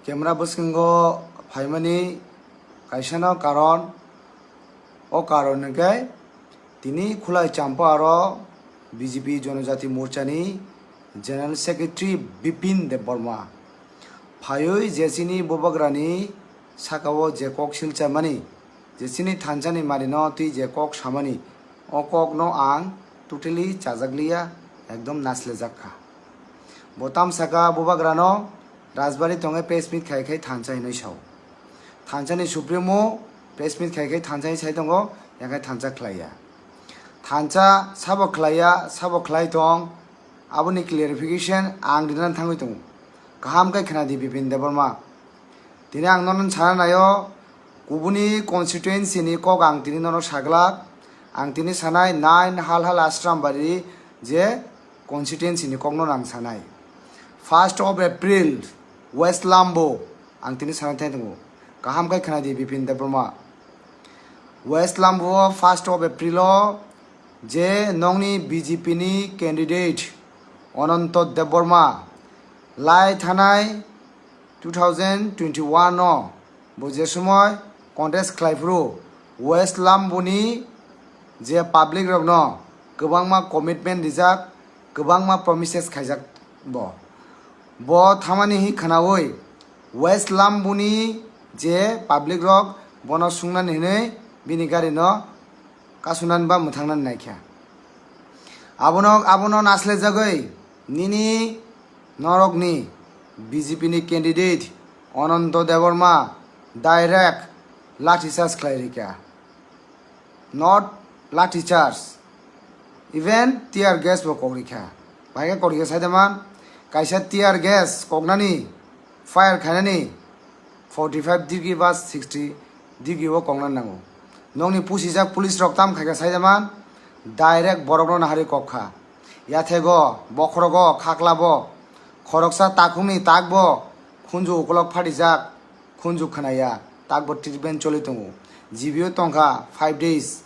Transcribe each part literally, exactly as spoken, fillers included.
Camera bwskango phaimani kaisano karon, o karon hwnkhe tini Khulai Champa aro B J P Jonojati Morchani General Secretary Bipin Debbarma phaiwi je chini bubagrani sakao je kok silchamani, je chini thansani marino twi je kok samani, o kokno ang totally chajakliya, ekdom naslejak kha. Bo tamsaka bubagrano Rajbari tongwi press meet khai khai thansa hinwi sao. Thansani supremo press meet khai khai thansa hinwi sai tongo, yakhai thansa khlaiya. Thansa sabo khlaiya, sabo khlai tong, aboni clarification ang rinani thangwi tongo. Kaham khe khna di Bipin Debbarma. Tini ang nono sana naio, kubuni constituency ni kok ang tini nono saglak, ang tini sanai nine Hal Hal Ashram Bari je constituency ni kokno ang sanai. First of April, West Lambo, ang tini sanai thai tongo. Kaham khe khna di Bipin Debbarma. West Lambo first of April o je nongni B J P ni candidate Ananto Debbarma lai thanai two thousand twenty-one o bo je somoi contest khlai phuru West Lamboni je public rokno kwbangma commitment rijak, kwbangma promises khaijak bo. Bo thamani hi khnaui West Lamboni je public rok bono sungnani hinui bini gari no kasunani ba mwthangnani naikha. Abono, abono naslejagwi nini norokni B J P ni candidate Ananto Debbarma direct lathi charge khlai rikha. Not lathi charge, even tear gas bo kok rikha. Bahai khe kok rikha sai da man, kaisa tear gas koknani, fire khainani forty five degree ba sixty degree o kokna nango. Nokni pusijak police rok tam khaikha sai da man, direct borokno nahari kok kha. Yathego, bokhorogo, khaklabo, khoroksa takhukni takbo khunju ukolok phatijak, khunju khnaya, takbo treatment choli tongo. G B o tongkha five days.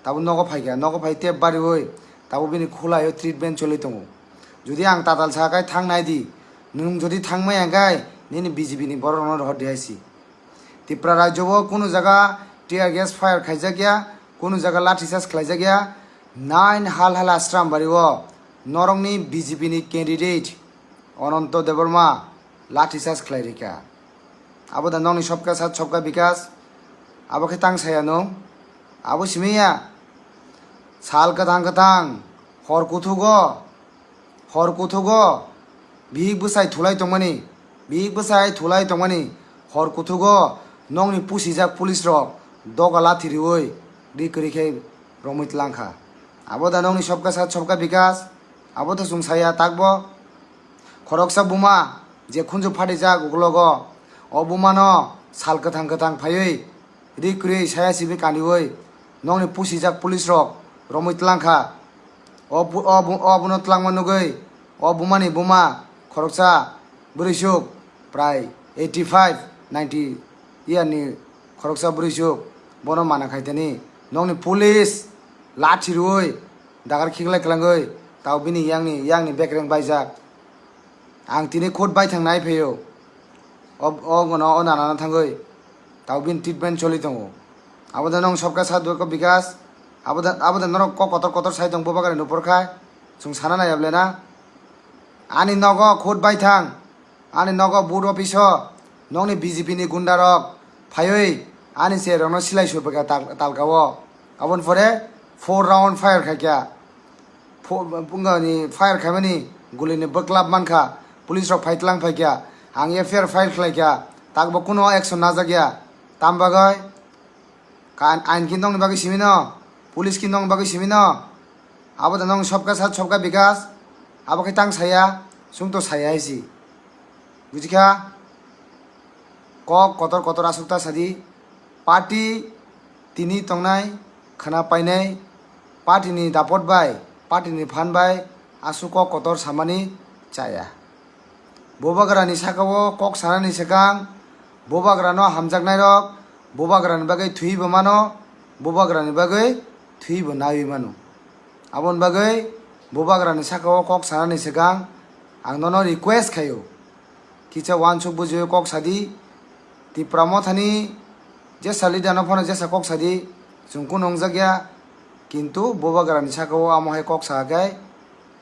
Tabuk nogo phaikha, nogo phai tep bariui tabuk bini khulaio treatment choli tongo. Jodi ang tatal sa khai thang nai di, nwng jodi thang maya khai nini B J P ni borok rokno rohor di hai si. Tripura rajyo o kunu jaga tear gas fire khaijak ya, kunu jaga lathi charge khlaijak ya. Nine Hal Hal Ashram Bari o norokni B J P ni candidate Ananto Debbarma lathi charge khlai rikha. Abo da nokni sobka sat sobka bikas, abo khe tang saya nung. Abo simi ya, sal kwthang kwthang, hor kuthugo, hor kuthugo, bihik bwsai thulai tongmani, bihik bwsai thulai tongmani, hor kuthugo nokni pusijak police rok doga lathi riui ri kwrwi khe romwi tlang kha. Abo da nokni sobka sat sobka bikas, abo da chwng saya takbo. Khoroksa buma je khunju phatijak uklogo, o bumano sal kwthang kwthang phaiwi ri kwrwi saya simi kaniui nokni pusijak police rok romwi tlang kha. O bu-, o bu-, o buno tlangma nugui o bumani buma khoroksa bwrwisuk prai eighty five ninety year ni khoroksa bwrwisuk bono mana khaitani nokni police lathi rwui dagar khiklai kwlangwi tao bini yangni, yangni bekreng baijak. Ang tini khud baithang nai phaio. O, o gano o nanano thangwi tao bini treatment choli tongo. Abo da nong sobka sa dukho bikas. Abo da, abo da norok kok kotor kotor sai tong bubagra nupor khai. Chwng sana nai able na. Ani nogo khud baithang. Ani nogo booth office o nokni B J P ni gunda rok phaiwi ani chair rokno silai sur phaikha tal-, talka o. Aboni pore four round fire khaikha. Pho-, bungani fire khaimani gulini bwklap mankha. Police rok phai tlang phaikha. Ang F I R file khlaikha. Takbo kuno action najak ya. Tam bagwi? Ka-, ain ki nokni bagwi simi no? Police ki nokni bagwi simi no? Abo da nokni sobka sat sobka bikas. Abo khe tang saya, chwng to saya hai si. Bujikha? Kok kotor kotor aswk ta sadi. Party tini tongnai, khwna painai, party ni dapot bai, party ni phan bai aswk kok kotor samani chaya. Bubagrani sakao kok sanani swkang, bubagrano hamjaknairok bubagrani bagwi thwibo mano, bubagrani bagwi thwibo naiwi mano. Aboni bagwi bubagrani sakao kok sanani swkang ang nono request khaio, kisa uansuk bujiwi kok sadi. Tipra Mothani jesa leader no phano jesa kok sadi, chwng kunu wngjak ya, kintu Bubagrani saka o amo hai kok sa khe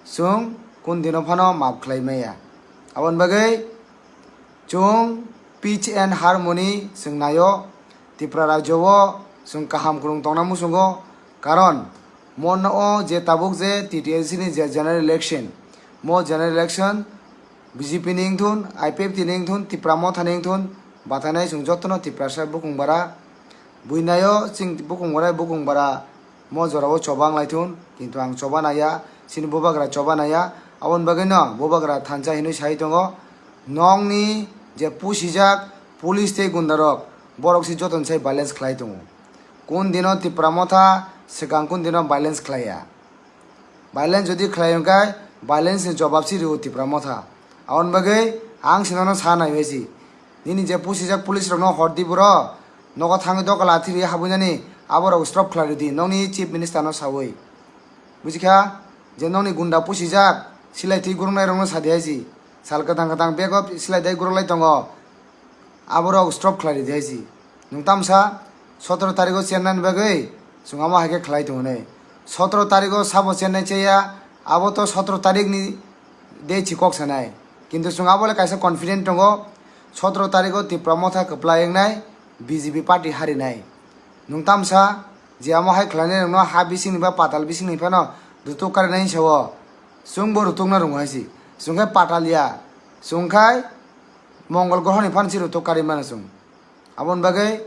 chwng kun dino phano maap khlai maya. Aboni bagwi chwng peace and harmony chwng naio. Tripura rajyo o chwng kaham kwrwng tongna muchungo, karon mono o je tabuk je T T A C ni je general election, mo general election B J P ni wngthun, I P F T ni wngthun, Tipra Motha ni wngthun, batainai chwng jotono Tiprasa bukung bara. Buinaio chwng bukung bara, bukung bara mo jorao choba wng laithun, kintu ang choba naiya, chini Bubagra choba naiya. Aboni bagwino Bubagra thansa hinwi sai tongo, nokni je pusijak police tei gundarok, borok se jotoni sai violence khlai tongo. Kun dino Tipra Motha swkang kun dino violence khlaiya. Violence jodi khlai hwnkhe, violence ni jobab se rwo Tipra Motha. Aboni bagwi ang se nono sa naiwi si. Nini je pusijak police rokno hordi bro, nogo thangwi doka lathiri habwinani, aborok stop khlai rwdi, nokni chief minister no sawi. Bujikha, je nokni gunda pusijak, silai twi guruknai rokno sadi hai si. Sal kwthang kwthang bego silai dai guruklai tongo. Aborok stop khlai ridi hai si. Nwng tamsa sotoro tarikh o chennai ni bagwi chwng amo hai khe khlai tongo nai. Sotoro tarikh o sabo chennai chaya, abo to sotoro tarikh ni de chi kok sanai. Kintu chwng abo le kaisa confident tongo, sotoro tarikh o Tipra Motha kwplai wngnai, B J P party harinai. Nwng tamsa je amo hai khlainai rokno ha bising ni ba patal bising ni phano rutuk karinai hinsa o. Chwng bo rutuk na rwngo hai si. Chwng khe patal ya. Chwng khai Mongol groho ni phan si rutuk kari mano chwng. Aboni bagwi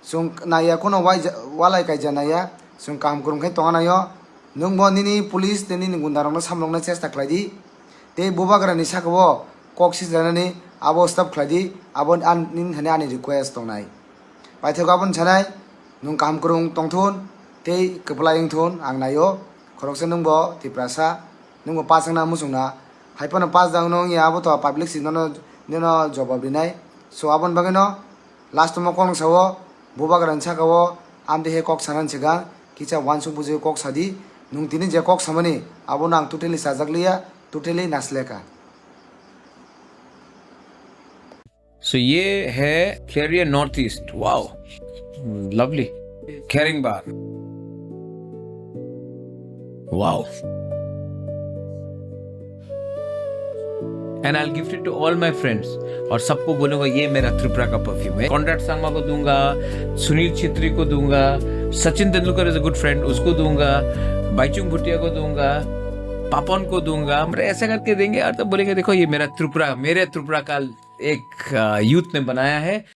chwng naiya, kheno wai ja-, walai kaija naiya, chwng kaham kwrwng khe tongna naio. Nwng bo nini police tei nini gunda rokno samlokna chesta khlai di. Tei Bubagra ni saka o kok sijlanani abo stop khlai di, abo an-, nini thani ani request tongnai. Paithago aboni sanai, nwng kaham kwrwng tongthun tei kwplai wngthun ang naio. Khoroksa nwng bo Tiprasa, nwng bo pass wngna muchungna. Hai phano pass da wngno wngya abo to public si nono, nono jobab rinai. So aboni bagwino last o mo kok nwng sao, Bubagra ni saka o amtwi he kok sanani swkang kisa uansuk bujui kok sadi. Nwng tini je kok samani abono ang totally chajak liya, totally nasleka. So ये है Career North East. Wow, lovely. Caring bar. Wow. And I'll gift it to all my friends. और सबको बोलूंगा ये मेरा त्रिपुरा का परफ्यूम है। कॉनराड संगमा को दूंगा, सुनील छेत्री को दूंगा, सचिन Tendulkar is a good friend, उसको दूंगा, बाईचुंग भूटिया को दूंगा, पापन को दूंगा। ऐसा करके देंगे और तो बोलेंगे, देखो ये मेरा त्रिपुरा, मेरे त्रिपुरा का एक यूथ ने बनाया है।